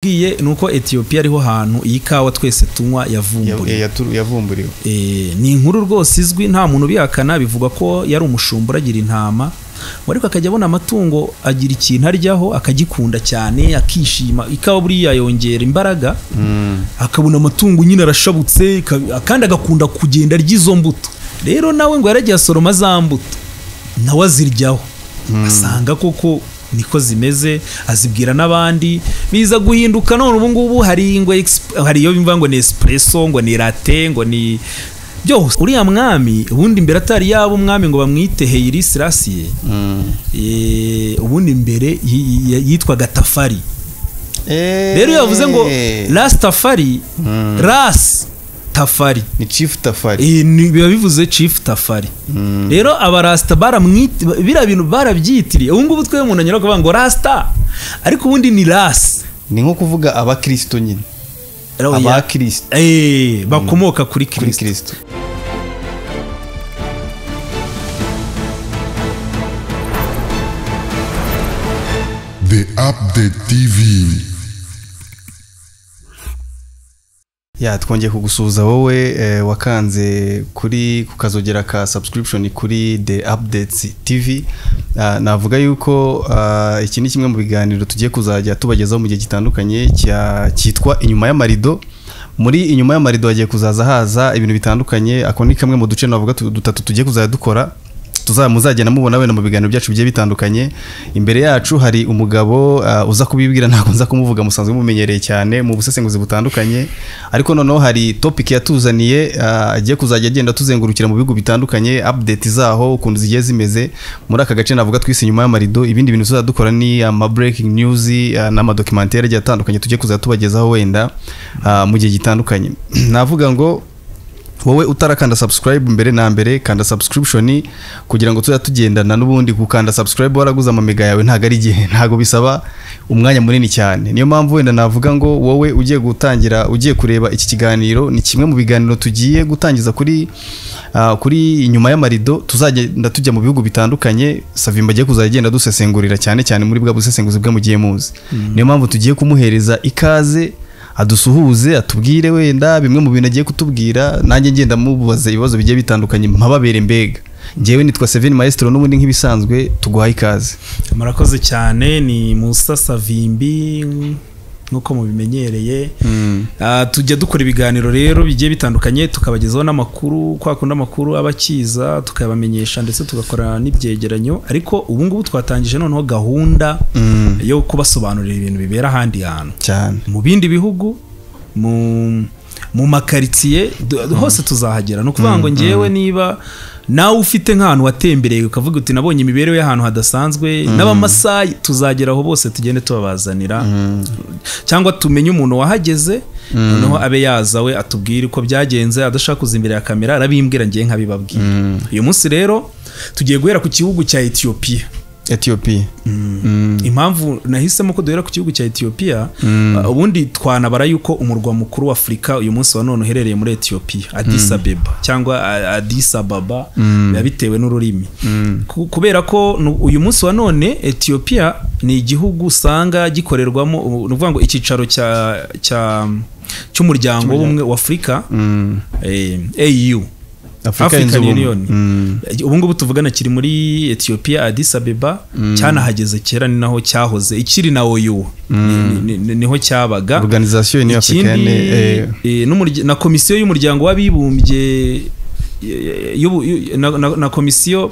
Nakubwiye ni uko Ethiopia ariho hantu iyi kawa twese tunywa yavumburiwe. Yavumburiwe. Ni inkuru rwose izwi, nta muntu ubihakana. Bivuga ko yari umushumba uragira intama, ariko akajya abona amatungo agira ikintu aryaho akagikunda cyane, akishima. Ikawa buriya yongera imbaraga, akabona amatungo nyine arashabutse, kandi agakunda kugenda arya izo mbuto. Rero nawe ngo yaragiye asoroma za mbuto nawe aziryaho, asanga koko niko zimeze, azibwira n'abandi, biza guhinduka. None ubu ngubu hari ngo hari iyo bimva ngo ni espresso, ngo ni latte, ngo ni byose. Uriya mwami ubundi mbere atari yaba umwami ngo bamwite Haile Selassie, ubundi mbere yitwaga Tafari. Rero yavuze ngo Rastafari, Ras Tafari ni Chief Tafari, biba bivuze Chief Tafari. Rero abarasta baramwita bira bintu barabyitiriye. Ubu ngubu twe umuntu anyura kuvuga ngo Rasta, ariko ubundi ni Ras, ni nko kuvuga abakristo nyine, abakristo bakomoka kuri Kristo. The Update TV. Ya, twongeye kugusuhuza wowe wakanze kuri kukazogera ka subscription kuri The Updates TV. Navuga yuko iki ni kimwe mu biganiro tugiye kuzajya tubagezaho mu gihe gitandukanye cyitwa Inyuma y'Amarido. Muri Inyuma y'Amarido hagiye kuzaza haza ibintu bitandukanye. Ako ni kamwe mu duce navuga dutatu tugiye kuzajya dukora, muzagenda mubona wenda mu biganiro byacu bigiye bitandukanye. Imbere yacu hari umugabo uza kubibwira, ntabwo nza kumuvuga, musanzwe mumenyereye cyane mu busesenguzi butandukanye. Ariko noneho hari topic yatuzaniye, agiye kuzajya agenda tuzengurukira mu bihugu bitandukanye, update zaho ukuntu zigiye zimeze muri aka gace navuga twise Inyuma y'Amarido. Ibindi bintu tuzadukora ni ama breaking news n'ama documentaire agiye atandukanye tugiye kuzajya tubagezaho wenda mu gihe gitandukanye. Navuga ngo wowe utarakanda subscribe mbere na mbere, kanda subscription kugira ngo tujya tugendana. N'ubundi gukanda subscribe waraguza amamega yawe ntago ari igihe, ntago bisaba umwanya munini cyane. Niyo mpamvu wenda navuga ngo wowe ugiye gutangira, ugiye kureba iki kiganiro, ni kimwe mu biganiro tugiye gutangiza kuri Inyuma y'Amarido. Tuzagenda tujya mu bihugu bitandukanye, Savimba agiye kuzagenda dusesengurira cyane cyane muri bwa busesenguzi bwe mugiye muzi. Niyo mpamvu tugiye kumuhereza ikaze, adusuhuze, atubwire wenda bimwe mu bintu agiye kutubwira, nanjye ngenda mubaza ibibazo bigiye bitandukanye mpababere mbega. Njyewe nitwa Seven Maestro, n'ubundi nk'ibisanzwe tuguhaye ikaze. Murakoze cyane, ni Musa Savimbi nkuko mubimenyereye. Tujya dukora ibiganiro rero bigiye bitandukanye, tukabagezaho n'amakuru, kwa kundi amakuru abakiza tukabamenyesha, ndetse tugakora n'ibyegeranyo. Ariko ubu ngubu twatangije noneho gahunda yo kubasobanurira ibintu bibera ahandi hantu cyane, mu bindi bihugu, mu makaritsiye hose tuzahagera. No kuvuga ngo ngewe niba nawe ufite nk'ahantu watembereye ukavuga uti nabonye imibereho y'ahantu hadasanzwe, n'abamasayi tuzageraho bose tugende tubabazanira, cyangwa tumenye umuntu wahageze noneho abe yaza we atubwire uko byagenze, adashaka kuza imbere ya kamera arabimbwira ngiye nkabibabwira. Uyu munsi rero tugiye guhera ku gihugu cya Ethiopia. Ethiopia. Impamvu nahisemo ko duhera ku gihugu cya Ethiopia, ubundi twanabara yuko umurwa mukuru wa Afrika uyu munsi wa none uherereye muri Ethiopia, Addis Abeba cyangwa Addis Ababa, biba bitewe n'ururimi. Kubera ko uyu munsi wa none Ethiopia ni igihugu usanga gikorerwamo, ni ukuvuga ngo icyicaro cya cy'umuryango w'ubumwe wa Afrika, AU, African Union. Ubu ngubu tuvugana kiri muri Ethiopia, Addis Abeba, cyanahageze kera, ni naho cyahoze ikiri na OU, niho cyabaga. Organisation Union Africaine na komisiyo y'umuryango w'abibumbye, na komisiyo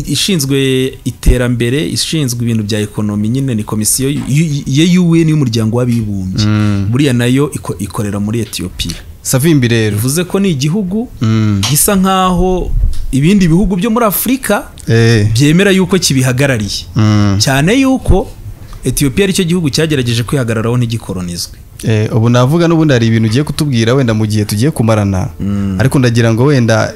ishinzwe iterambere, ishinzwe ibintu bya ekonomi nyine, ni komisiyo ya UN y'umuryango w'abibumbye, buriya nayo ikorera muri Ethiopia. Savimbi rero bivuze ko ni igihugu gisa nkaho ibindi bihugu byo muri Afrika byemera yuko kibihagarariye, cyane yuko Ethiopia aricyo gihugu cyagerageje kwihagararaho ntigikolonizwe. Ubu navuga n'ubundi hari ibintu ugiye kutubwira wenda mu gihe tugiye kumarana, ariko ndagira ngo wenda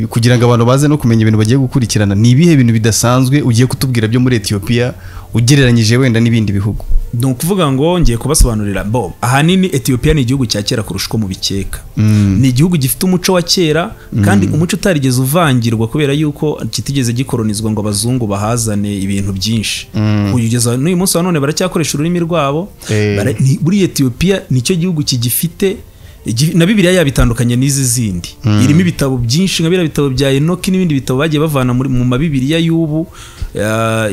kugira ngo abantu baze no kumenya ibintu bagiye gukurikirana, ni ibihe bintu bidasanzwe ugiye kutubwira byo muri Ethiopia ugereranyije wenda n'ibindi bihugu? Ni ukuvuga ngo ngiye kubasobanurira bo ahanini Ethiopia ni igihugu cya kera kurusha uko mubikeka. Ni igihugu gifite umuco wa kera kandi umuco utarigeze uvangirwa kubera yuko kitigeze gikoronizwa ngo abazungu bahazane ibintu byinshi. Kugeza n'uyu munsi wa none baracyakoresha ururimi rwabo. Buri Ethiopia nicyo gihugu kigifite na Bibiliya yabitandukanye n'izi zindi. Irimo ibitabo byinshi nka biriya bitabo bya Enoki n'ibindi bitabo bagiye bavana mu mabibiriya y'ubu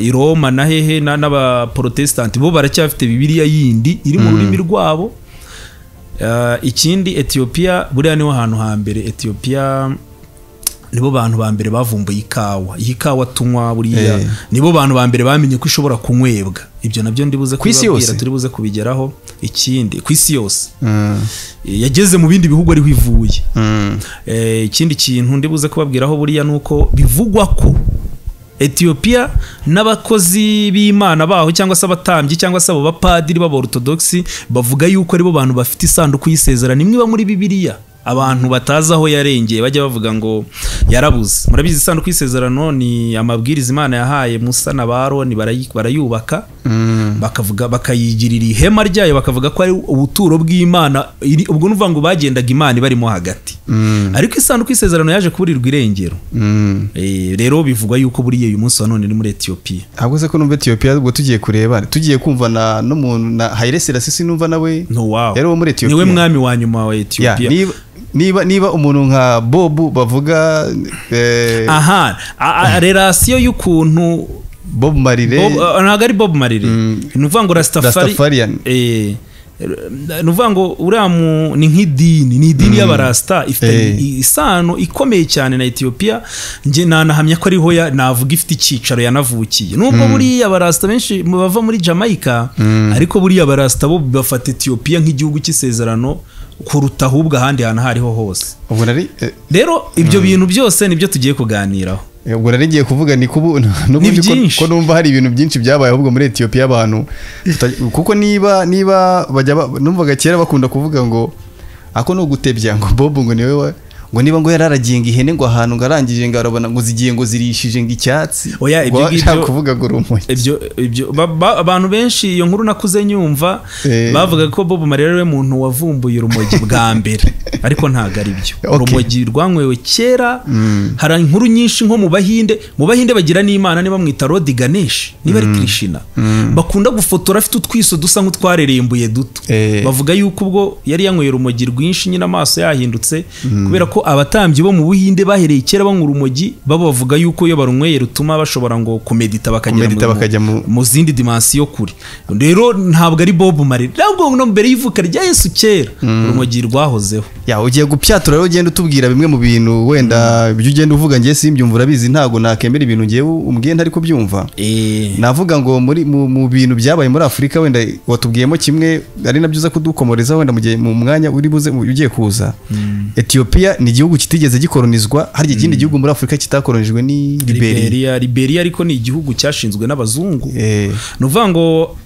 i Roma na hehe n'abaprotestanti bo baracyafite Bibiliya yindi iri mu rurimi rwabo. Ikindi Ethiopia buriya niho hantu hambere Ethiopia nibo bantu ba mbere bavumbuye ikawa. Iyi kawa tunywa buriya nibo bantu ba mbere bamenye ko ishobora kunywebwa. Ibyo nabyo ndibuze kubabwira, turi buze kubigeraho. Ikindi ku isi yose yageze mu bindi bihugu ariho ivuye. Ikindi kintu ndibuze kubabwiraho buriya nuko bivugwa ko Ethiopia n'abakozi b'Imana baho cyangwa se abatambyi cyangwa se abo bapadiri b'aborthodoxi bavuga yuko aribo bantu bafite isanduku y'isezerano imwe iba muri Bibiliya. Abantu batazi aho yarengeye bajya bavuga ngo yarabuze. Murabizi isanduku y'isezerano ni amabwiriza Imana yahaye Musa na Aroni, barayubaka bakavuga bakayigirira ihema ryayo, bakavuga ko ari ubuturo bw'Imana. Ubwo nuvuga ngo bagendaga Imana barimo hagati. Ariko isanduku y'isezerano yaje kuburirwa irengero. Rero bivugwa yuko buriye uyu munsi wa none ni muri Ethiopia. Ahubwo se ko numva Ethiopia ubwo tugiye kureba tugiye kumva na n'umuntu na Haile Selassie numva nawe yari wo muri Ethiopia. Niwe mwami wa nyuma wa Ethiopia. Niba umuntu nka Bob bavuga aha relation y'ukuntu Bob Marley ntabwo ari Bob Marley, ni uvuga ngo Rastafarian, ni uvuga ngo uriya ni nk'idini, ni idini y'abarasta ifite isano ikomeye cyane na Ethiopia. Nge nanahamya ko ariho navuga ifite icyicaro yanavukiye, nubwo buriya abarasta benshi bava muri Jamaica, ariko buriya abarasta bo bafata Ethiopia nk'igihugu cy'isezerano kuruta ahubwo ahandi hantu hariho hose. Rero ibyo bintu byose nibyo tugiye kuganiraho. Ubwo nari ngiye kuvuga ni kubu n'ubundi ko numva hari ibintu byinshi byabaye ahubwo muri Ethiopia abantu, kuko niba bajya numvaga kera bakunda kuvuga ngo ako no gutebya ngo Bob ngo niwe ngo niba ngo yararagiye ngo ihene ngo ahantu ngarangije ngo arabona ngo zigiye ngo zirishije ngo icyatsi. Oya ibyo ngibyo kuvuga ngo rumoye ibyo abantu benshi iyo nkuru nakuze nyumva bavuga ko Bob Marley ari we muntu wavumbuye urumogi bwa mbere, ariko ntago ari byo. Urumogi rwanywewe kera. Hari inkuru nyinshi nko mu Bahinde bagira n'Imana niba mwita Lord Ganesh niba ari Krishna, bakunda gufotora afite utwiso dusa nk'utwarerembuye duto. Bavuga yuko ubwo yari yanyweye urumogi rwinshi nyine amaso yahindutse, kubera ko abatambyi bo mu Buhinde bahereye kera banywa urumogi, babo bavuga yuko iyo barunyweye rutuma bashobora ngo kumedita bakagera mu zindi dimension kure. Rero ntabwo ari Bob Marley, ntabwo no mbere y'ivuka rya Yesu kera urumogi rwahozeho. Ya ugiye gupyatura rero ugenda utubwira bimwe mu bintu wenda ibyo ugenda uvuga ngiye simbyumva, urabizi ntago nakemera ibintu ngiye umbwiye ntari kubyumva. Navuga ngo muri mu bintu byabaye muri Afrika wenda watubwiyemo kimwe ari nabyo uza kudukomoreza wenda mu gihe mu mwanya uri buze ugiye kuza. Ethiopia ni igihugu kitigeze gikoronizwa, hari ikindi gihugu muri Afrika kitakoronijwe ni Liberia. Liberia ariko ni igihugu cyashinzwe n'abazungu. Ni uvuga ngo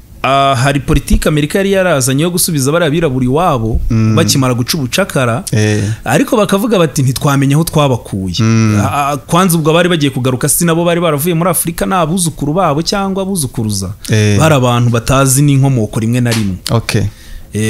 hari politiki Amerika yari yarazanye yo gusubiza bari abirabura iwabo bakimara guca ubucakara, ariko bakavuga bati ntitwamenye aho twabakuye. Kwanza ubwo bari bagiye kugaruka si nabo bari baravuye muri Afrika n'abuzukuru babo cyangwa abuzukuruza, bari abantu batazi n'inkomoko rimwe na rimwe.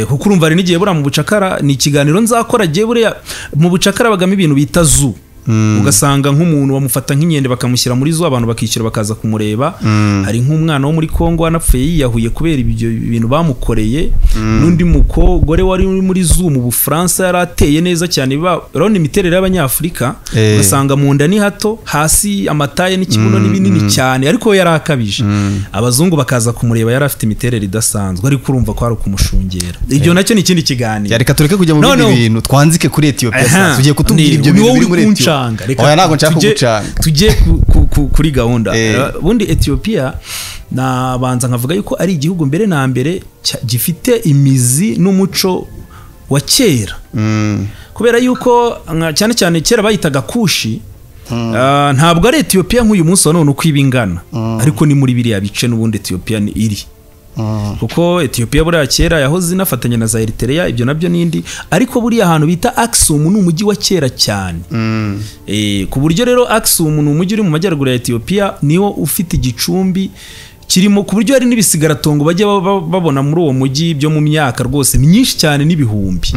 Kuko urumva ari n'igihe buriya mu bucakara, ni ikiganiro nzakora gihe buriya mu bucakara bagamo ibintu bita zoo. Ugasanga nk'umuntu bamufata nk'inkende bakamushyira muri zoo, abantu bakishyura bakaza kumureba. Hari nk'umwana wo muri Kongo wanapfuye yiyahuye kubera ibyo bintu bamukoreye. N'undi mugore wari muri zoo mu Bufaransa yari ateye neza cyane, urabona imiterere y'Abanyafurika, ugasanga mu nda ni hato, hasi amataye n'ikibuno ni binini cyane, ariko we yari akabije. Abazungu bakaza kumureba yari afite imiterere idasanzwe, ariko urumva ko ari ukumushungera. Ibyo nacyo ni ikindi kiganiro. Reka tureke kujya mu bindi bintu, twanzike kuri Ethiopia. Tugiye kutubwira ibyo bintu biri muri Ethiopia. Tujye kuri gahunda. Ubundi Ethiopia nabanza nkavuga yuko ari igihugu mbere na mbere gifite imizi n'umuco wa kera. Kubera yuko cyane cyane kera bayitaga Kushi, ntabwo ari Ethiopia nk'uyu munsi wa none uko ibingana, ariko ni muri biriya bice n'ubundi Ethiopia ni iri. Kuko Ethiopia buriya kera yahoze inafatanya na za Eritrea, ibyo nabyo nindi, ariko buriya ahantu bita Aksum ni umujyi wa kera cyane. Ku buryo rero Aksum ni umujyi uri mu majyaruguru ya Ethiopia, niwo ufite igicumbi Kirimo ku buryo hari n'ibisigaratongo bajya babona muri uwo mujyi byo mu myaka rwose myinshi cyane n'ibihumbi.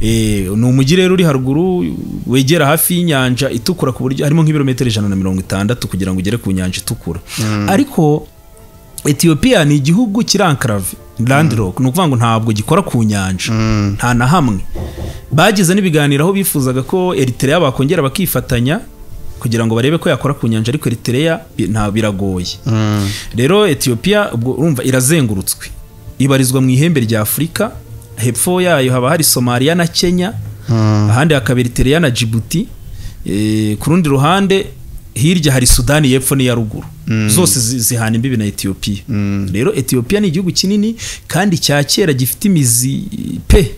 Ni umujyi rero uri haruguru wegera hafi y'inyanja itukura, ku buryo harimo nk'ibirometero 160 kugira ngo ugere ku nyanja itukura. Ariko Ethiopia ni igihugu kiri enclave, landlocked, ni ukuvuga ngo ntabwo gikora ku nyanja nta na hamwe. Bagize n'ibiganiro aho bifuzaga ko Eritrea bakongera bakifatanya kugira ngo barebe ko yakora ku nyanja, ariko Eritrea nta, biragoye. Rero Ethiopia ubwo urumva irazengurutswe, ibarizwa mu ihembe rya Afurika. Hepfo yayo haba hari Somalia na Kenya, ahandi hakaba Eritrea na Djibouti. Ku rundi ruhande hirya hari Sudani y'epfo n'iya ruguru, zose zihana imbibi na Ethiopia. Rero Ethiopia ni igihugu kinini kandi cya kera, gifite imizi pe.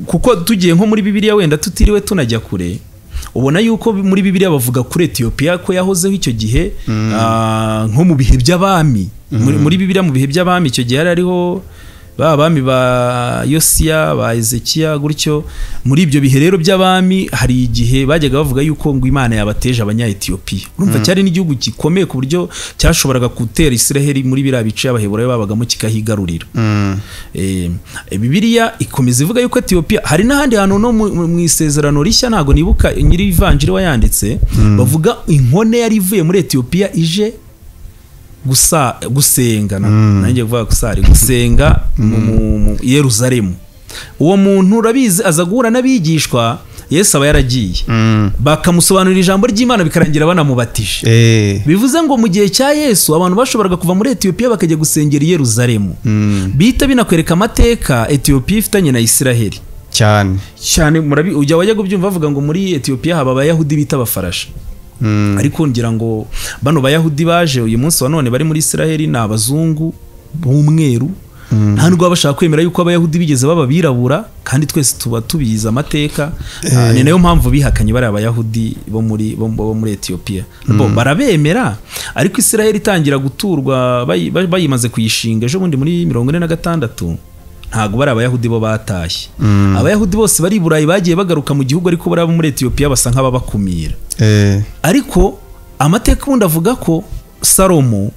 Kuko tugiye nko muri Bibiliya, wenda tutiriwe tunajya kure, ubona yuko muri Bibiliya bavuga kuri Ethiopia ko yahozeho icyo gihe, nko mu bihe by'abami. Muri Bibiliya, mu bihe by'abami, icyo gihe hari hariho ba bami ba Yosiya, ba Ezekiya gutyo. Muri ibyo bihe rero by'abami hari igihe bajyaga bavuga yuko ngo Imana yabateje Abanya-Ethiopia. Urumva cyari n'igihugu gikomeye ku buryo cyashoboraga gutera Israheli muri biriya bice Abaheburayo babagamo kikahigarurira. Bibiliya ikomeza ivuga yuko Ethiopia hari n'ahandi hantu no mu Isezerano Rishya, ntabwo nibuka nyiri ivanjiri wayanditse, bavuga inkone yari ivuye muri Ethiopia ije gusa gusenga, nanjye kuvuga gusari, gusenga mu Yerusalemu. Uwo muntu urabizi aza guhura n'abigishwa, Yesu aba yaragiye, bakamusobanurira ijambo ry'Imana, bikarangira banamubatije. Bivuze ngo mu gihe cya Yesu abantu bashoboraga kuva muri Ethiopia bakajya gusengera i Yerusalemu. Bihita binakwereka amateka Ethiopia ifitanye na Isiraheli. Cyane. Cyane. Murabi ujya wajya kubyumva bavuga ngo muri Ethiopia haba Abayahudi bita Abafarasha. Ariko ngira ngo bano Bayahudi baje uyu munsi wa none bari muri Isiraheli ni abazungu b'umweru, nta nubwo baba bashaka kwemera yuko Abayahudi bigeze baba abirabura, kandi twese tuba tubizi amateka. Ni nayo mpamvu bihakanye bari Abayahudi bo muri Ethiopia. Bo barabemera, ariko Isiraheli itangira guturwa, bayimaze kuyishinga ejo bundi muri 46, ntabwo bari Abayahudi bo batashye. Abayahudi bose bari i Burayi bagiye bagaruka mu gihugu, ariko bari abo muri Ethiopia basa nk'ababakumira. Ariko amateka ubundi avuga ko Salomo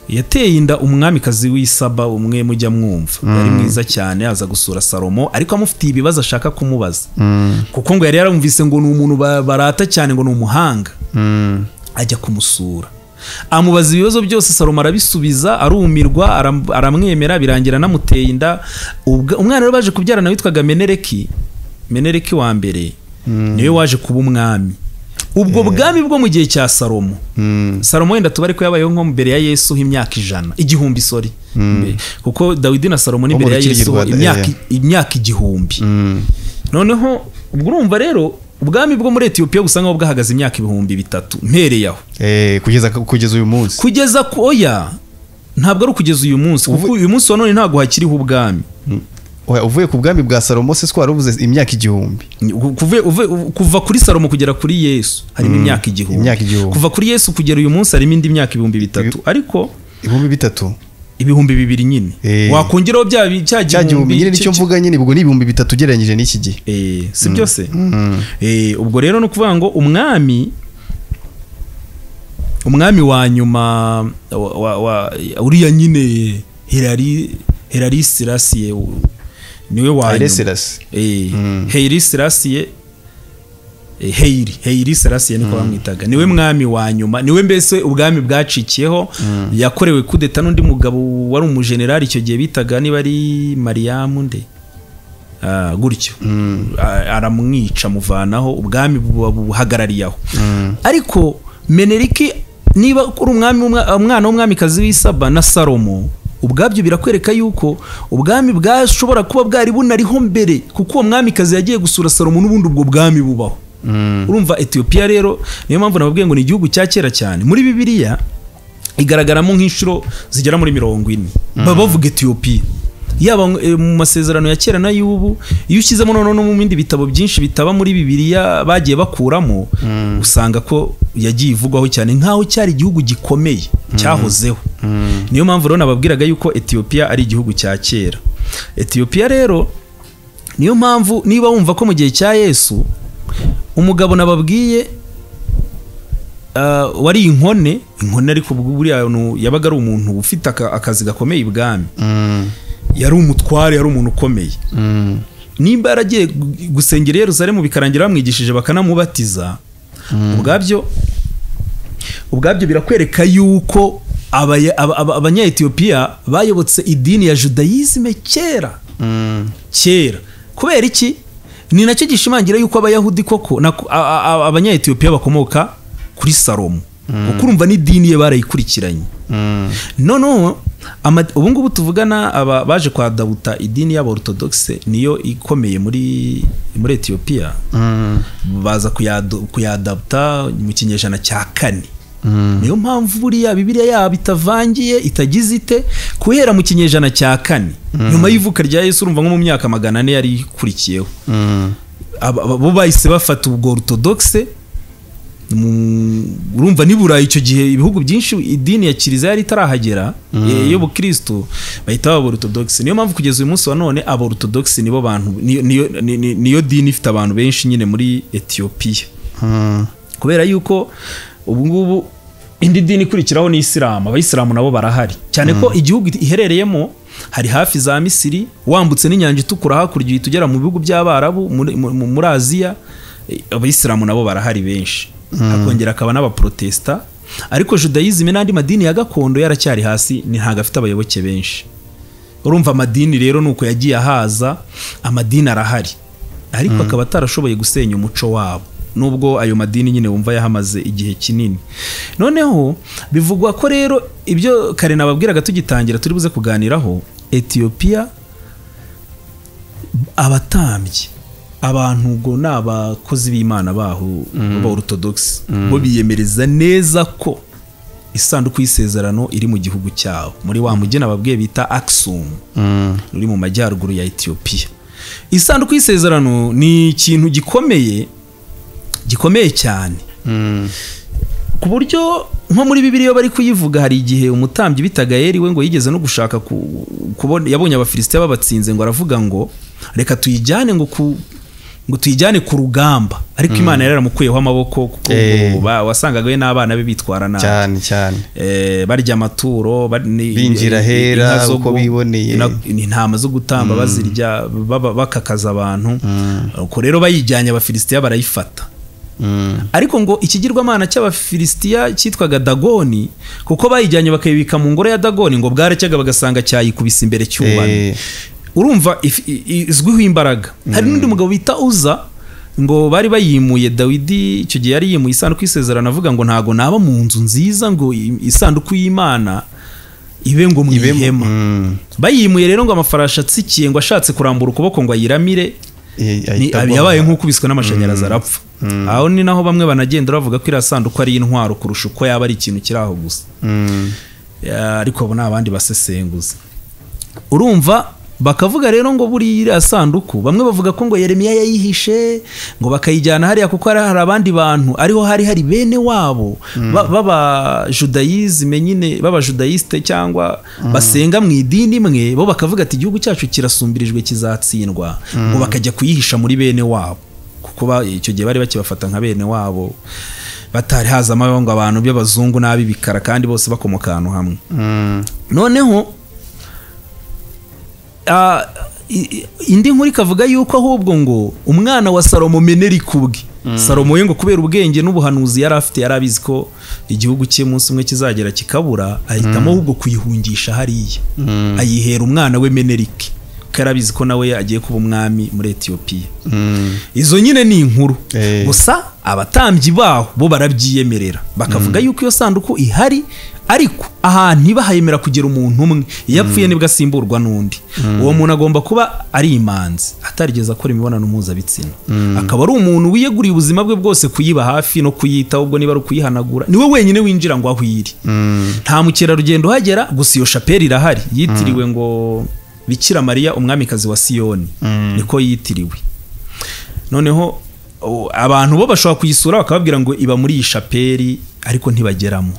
yateye inda umwamikazi w'Isaba umwe mujya mwumva, yari mwiza cyane, aza gusura Salomo ariko amufitiye ibibazo ashaka kumubaza, kuko ngo yari yaramvise ngo ni umuntu barata cyane, ngo ni umuhanga. Ajya kumusura, amubaza ibibazo byose, Salomo arabisubiza, arumirwa, aramwemera, birangira anamuteye inda. Umwana rero baje kubyarana witwaga Menereki, Menereki wa mbere, niwe waje kuba umwami. Ubwo bwami bwo mu gihe cya Salomo, Salomo wenda tubare ko yabayeho nko mbere ya Yesu imyaka 100, 1000, sorry, kuko Dawidi na Salomo ni Bo mu mbere ya rukiryi Yesu rwa imyaka 1000. Noneho ubwo urumva rero ubwami bwo muri Etiyopiya busa nkaho bwahagaze imyaka 3000 mpereye aho. Kugeza uyu munsi. Kugeza ku, oya, ntabwo ari ukugeza uyu munsi, kuko uyu munsi wa none ntabwo hakiriho ubwami. Oya, uvuye ku bwami bwa Salomo se twari uvuze imyaka 1000. Kuva kuri Salomo kugera kuri Yesu harimo imyaka 1000. Imyaka 1000. Kuva kuri Yesu kugera uyu munsi harimo indi myaka 3000, ariko 3000. 2000 nyine. Wakongeraho cya cya gihumbi nyine, nicyo mvuga nyine, ubwo ni 3000 ugereranyije n'iki gihe. Si byose. Ubwo rero ni ukuvuga ngo umwami wa nyuma wa uriya nyine Herari Selassie niwe wa Haile nyuma. Selassie. Haile Selassie, Haile Selassie niko bamwitaga, niwe mwami wa nyuma, niwe mbese ubwami bwacikiyeho. Yakorewe kudeta n'undi mugabo wari umujenerali icyo gihe bitaga niba ari Mariamu nde, gutyo. Aramwica, amuvanaho, ubwami buba buhagarariye aho. Ariko Meneriki niba uri umwami umwana w'umwamikazi w'Isaba na Salomo, ubwabyo birakwereka yuko ubwami bwashobora kuba bwari bunariho mbere, kuko uwo mwamikazi yagiye gusura Salomo n'ubundi ubwo bwami bubaho. Urumva Etiyopiya rero, niyo mpamvu nababwiye ngo ni igihugu cya kera cyane. Muri Bibiliya igaragaramo nk'inshuro zigera muri 40 baba bavuga Etiyopiya, yaba mu masezerano ya kera n'ay'ubu. Iyo ushyizemo noneho no mu bindi bitabo byinshi bitaba muri Bibiliya bagiye bakuramo, usanga ko yagiye ivugwaho cyane nk'aho cyari igihugu gikomeye cyahozeho. Niyo mpamvu rero nababwiraga yuko Etiyopiya ari igihugu cya kera. Etiyopiya rero, niyo mpamvu niba wumva ko mu gihe cya Yesu umugabo nababwiye wari inkone ariko buriya yabaga ari umuntu ufite akazi gakomeye ibwami, yari umutware, yari umuntu ukomeye. Nimba yaragiye gusengera Yerusalemu bikarangira bamwigishije bakanamubatiza, ubwabyo birakwereka yuko Abanya-Ethiopia bayobotse idini ya Judaisme kera kera. Kubera iki? Ni nacyo gishimangira yuko Abayahudi koko Abanya-Ethiopia bakomoka kuri Salomo, kuko urumva n'idini ye barayikurikiranye. Noneho ubu ngubu tuvugana aba baje kwa Dawuta idini y'Aborthodoxe niyo ikomeye muri Ethiopia, baza kuyadapta mu kinyejana cya 4. Niyo mpamvu buriya Bibiliya yabo itavangiye itagize ite kuhera mu kinyejana cya 4 nyuma y'ivuka rya Yesu, urumva nko mu myaka 400 yari ikurikiyeho, bo bahise bafata ubwo Orthodoxe. Urumva nibura icyo gihe ibihugu byinshi idini ya Kiliziya yari itarahagera y'Ubukristo, bahita baba Orthodox. Niyo mpamvu kugeza uyu munsi wa none aba Orthodox nibo bantu, niyo dini ifite abantu benshi nyine muri Ethiopia. Kubera yuko ubu ngubu indi dini ikurikiraho ni Islam, abayisilamu nabo barahari cyane ko igihugu iherereyemo hari hafi za Misiri, wambutse n'inyanja itukura hakurya uhita ugera mu bihugu by'Abarabu muri Aziya, abayisilamu nabo barahari benshi. Hakongera akaba n'abaprotesta, ariko Judaism n'andi madini ya gakondo yaracyari hasi, ni ntago afite abayoboke benshi. Urumva amadini rero nuko yagiye ahaza, amadini arahari ariko akaba atarashoboye gusenya umuco wabo, nubwo ayo madini nyine wumva yahamaze igihe kinini. Noneho bivugwa ko rero ibyo kare nababwiraga tugitangira turi buze kuganiraho, Ethiopia abatambyi, abantu ngo n'abakozi b'Imana baho b'aba Orthodox, bo biyemereza neza ko isanduku y'isezerano iri mu gihugu cyabo, muri wa mujyi nababwiye bita Aksum, uri mu majyaruguru ya Ethiopia. Isanduku y'isezerano ni ikintu gikomeye gikomeye cyane, ku buryo nko muri Bibiliya bari kuyivuga hari igihe umutambyi bitaga Eli we ngo yigeze no gushaka kubona, yabonye Abafilisitiya babatsinze ngo aravuga ngo reka tuyijyane ngo tuyijyane ku rugamba, ariko Imana yaramukuyeho amaboko kuko wasangaga we n'abana be bitwara nabi cyane cyane, barya amaturo, binjira hera uko biboneye, intama zo gutamba bazirya, bakakaza abantu. Uko rero bayijyanye Abafilisitiya barayifata. Ariko ngo ikigirwamana cy'Abafilisitiya cyitwaga Dagoni, kuko bayijyanye bakayibika mu ngoro ya Dagoni, ngo bwarecyaga bagasanga cyayikubise imbere cyubamye. Urumva izwiho imbaraga. Hari n'undi mugabo bita Uza, ngo bari bayimuye Dawidi icyo gihe yari yimuye isanduku y'isezerano, avuga ngo ntago naba mu nzu nziza ngo isanduku y'Imana ibe ngo mu ihema. Bayimuye rero ngo amafarashi atsikiye, ngo ashatse kurambura ukuboko ngo ayiramire, yabaye nk'ukubiswe n'amashanyarazi arapfa. Aho ni naho bamwe banagenda bavuga ko iriya sanduku ari intwaro kurusha uko yaba ari ikintu kiri aho gusa, ariko abo ni abandi basesenguza. Urumva bakavuga rero ngo buri iriya sanduku, bamwe bavuga ko ngo Yeremiya yayihishe ngo bakayijyana hariya kuko hari abandi bantu ariho hari bene wabo baba Judaisme nyine, baba Judaiste cyangwa basenga mu idini imwe, bo bakavuga ati igihugu cyacu kirasumbirijwe kizatsindwa, ngo bakajya kuyihisha muri bene wabo, kuko icyo gihe bari bakibafata nka bene wabo, batari hazamo ngo abantu by'abazungu n'abibikara kandi bose bakomoka ahantu hamwe. Noneho indi nkuru ikavuga yuko ahubwo ngo umwana wa Salomo Menerike ubwe, Salomo we ngo kubera ubwenge n'ubuhanuzi yari afite, yari abizi ko igihugu cye munsi umwe kizagera kikabura, ahitamo ahubwo kuyihungisha hariya, ayihera umwana we Menerike, kuko yari abizi ko nawe agiye kuba umwami muri Ethiopia. Izo nyine ni inkuru gusa abatambyi baho bo barabyiyemerera, bakavuga yuko iyo sanduku ihari, ariko ahantu ntibahayemera kugera umuntu umwe, iyo apfuye nibwo asimburwa n'undi. Uwo muntu agomba kuba ari imanzi, atarigeze akora imibonano mpuzabitsina, akaba ari umuntu wiyeguriye ubuzima bwe bwose kuyiba hafi no kuyitaho, ubwo niba ari ukuyihanagura niwe wenyine winjira ngo aho iri. Nta mukerarugendo uhagera, gusa iyo shapeli irahari yitiriwe ngo Bikira Mariya umwamikazi wa Siyoni, niko yitiriwe. Noneho abantu bo bashobora kuyisura bakababwira ngo iba muri iyi shapeli, ariko ntibageramo.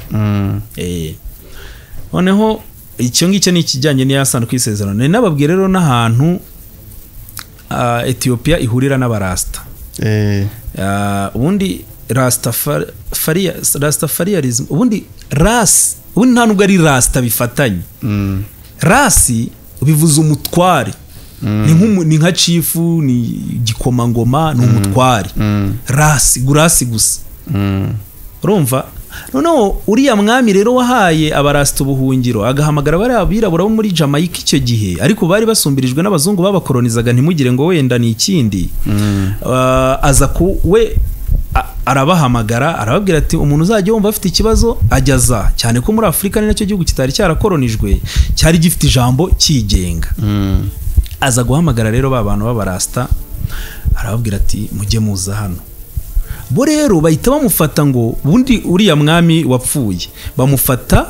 Noneho icyo ngicyo ni ikijyanye n'iya sanduku y'isezerano. Nari nababwiye rero n'ahantu Ethiopia ihurira n'abarasta. Ubundi Rastafarianism ubundi ras, ubundi nta nubwo ari rasta bifatanye. Rasi bivuze umutware. Ni nka chifu, ni gikomangoma, ni umutware. Rasi, gurasi gusa. Urumva? Noneho uriya mwami rero wahaye abarasta ubuhungiro agahamagara bari abirabura bo muri Jamaica icyo gihe, ariko bari basumbirijwe n'abazungu babakolonizaga, ntimugire ngo wenda ni ikindi. Aza ku we arabahamagara arababwira ati umuntu uzajya wumva afite ikibazo ajyaza, cyane ko muri Afurika ni nacyo gihugu kitari cyarakolonijwe cyari gifite ijambo cyigenga. Aza guhamagara rero ba bantu b'abarasta arababwira ati mujye muza hano. Bo rero bahita bamufata ngo ubundi uriya mwami wapfuye bamufata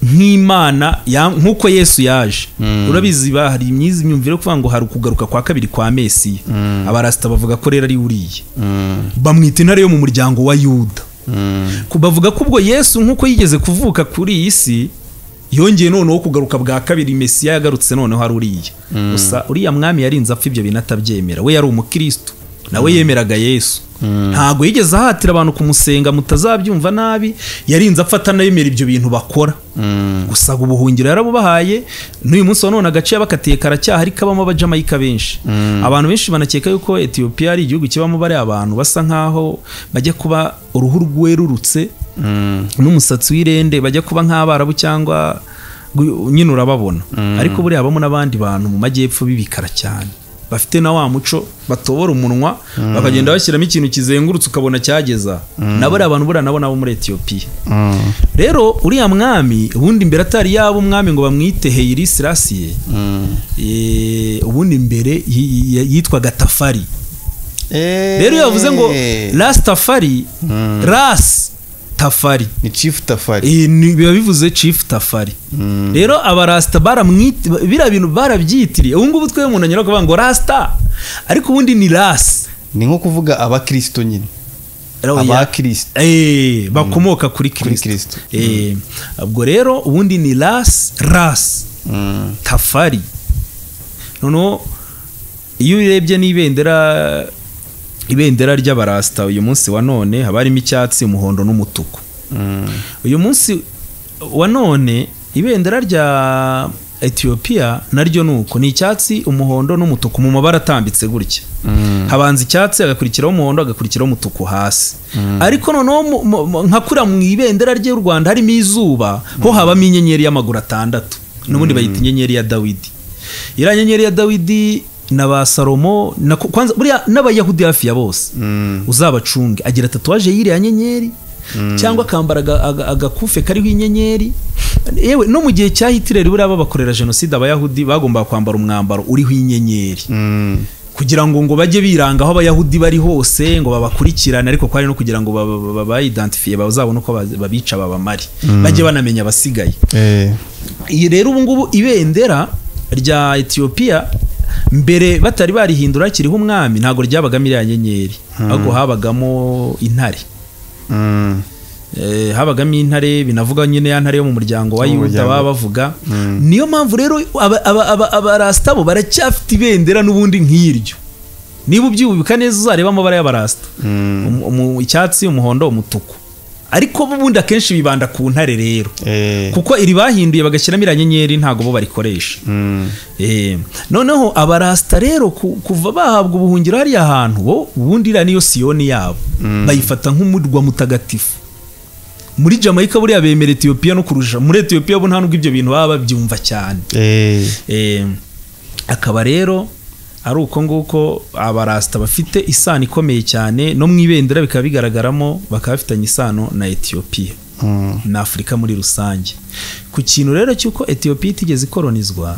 nk'Imana nk'uko Yesu yaje. Urabizi hari imyumvire yo kuvuga ngo hari ukugaruka kwa kabiri kwa Mesiya. Abarasta bavuga ko rero ari uriya. Bamwita intare yo mu muryango wa Yuda. Bavuga ko ubwo Yesu nk'uko yigeze kuvuka kuri iyi si yongeye noneho kugaruka bwa kabiri, Mesiya yagarutse noneho ari uriya. Gusa uriya mwami yarinze apfa ibyo bintu atabyemera. We yari umukristo, nawe yemeraga Yesu. Ntago yigeze ahatira abantu kumusenga, mutazabyumva nabi, yarinze apfa atanayemera ibyo bintu bakora. Gusa ubuhungiro yarabubahaye. N'uyu munsi wa none agace yabakatiye karacyaha, ariko kabamo abajamayika benshi. Abantu benshi banakeka yuko Ethiopia ari igihugu kibamo bari abantu basa nkaho bajya kuba uruhu rwerurutse n'umusatsi w'irende, bajya kuba nk'abarabu cyangwa nyine urababona. Ariko buriya habamo n'abandi bantu mu majyepfo b'ibikara cyane, bafite na wa muco batobora umunwa bakagenda bashyiramo ikintu kizengurutse ukabona cyageza. Nabo ari abantu buriya nabo nabo muri Ethiopia. Rero uriya mwami ubundi mbere atari yaba umwami ngo bamwite Haile Selassie, ubundi mbere yitwaga Tafari. Rero yavuze ngo Rastafari, Ras Tafari ni Chief Tafari. Biba bivuze Chief Tafari. Rero abarasta baramwita biriya bintu barabyitiriye. Ubu ngubu twe umuntu anyura kuvuga ngo Rasta, ariko ubundi ni Ras. Ni nko kuvuga abakristo nyine. Abakristo bakomoka kuri Kristo. Ubwo rero ubundi ni Ras, Ras Tafari. Noneho iyo urebye n'ibendera, ibendera ry'abarasta uyu munsi wa none haba harimo icyatsi, umuhondo n'umutuku. Uyu munsi wa none ibendera rya Ethiopia naryo nuko ni icyatsi, umuhondo n'umutuku mu mabara atambitse gutya. Habanza icyatsi, agakurikiraho umuhondo, agakurikiraho umutuku hasi. Ariko noneho nka kura mu ibendera ry'u Rwanda harimo izuba, ho habamo inyenyeri y'amaguru atandatu. N'ubundi bayita inyenyeri ya Dawidi. Iriya nyenyeri ya Dawidi na ba Salomo na kwanza buriya n'abayahudi hafi ya bose uzabacunge, agira tatuwaje y'iriya nyenyeri cyangwa akambara agakufe kariho inyenyeri. Yewe no mu gihe cya Hitler buriya babakorera jenoside abayahudi bagombaga kwambara umwambaro uriho inyenyeri kugira ngo bajye biranga aho abayahudi bari hose ngo babakurikirane, ariko kwari no kugira ngo babayidentifie bazabone uko babica babamare, bajye banamenya abasigaye. Iyi rero ubu ngubu ibendera rya Ethiopia mbere batari barihindura kiriho umwami ntago ryabagamo iriya nyenyeri, ahubwo habagamo intare. Habagamo intare, binavuga nyine ya ntare yo mu muryango wa Yuda baba bavuga. Niyo mpamvu rero abarasta bo baracyafite ibendera n'ubundi nk'iryo. Niba ubyibuka neza uzareba amabara y'abarasta, icyatsi, umuhondo, umutuku. Ariko ubundi akenshi bibanda ku ntare rero, kuko iri bahinduye bagashyiramo iriya nyenyeri ntago bo barikoresha. Noneho abarasta rero kuva bahabwa ubuhungiro hariya hantu, bo ubundi iriya niyo Siyoni yabo, bayifata nk'umurwa mutagatifu. Muri Jamaica buriya bemera Ethiopia no kurusha. Muri Ethiopia bo nta nubwo ibyo bintu baba babyumva cyane. Akaba rero ari uko nguko abarasta bafite isano ikomeye cyane, no mu ibendera bikaba bigaragaramo, bakaba bafitanye isano na Ethiopia na Afurika muri rusange. Ku kintu rero cy'uko Ethiopia itigeze ikolonizwa,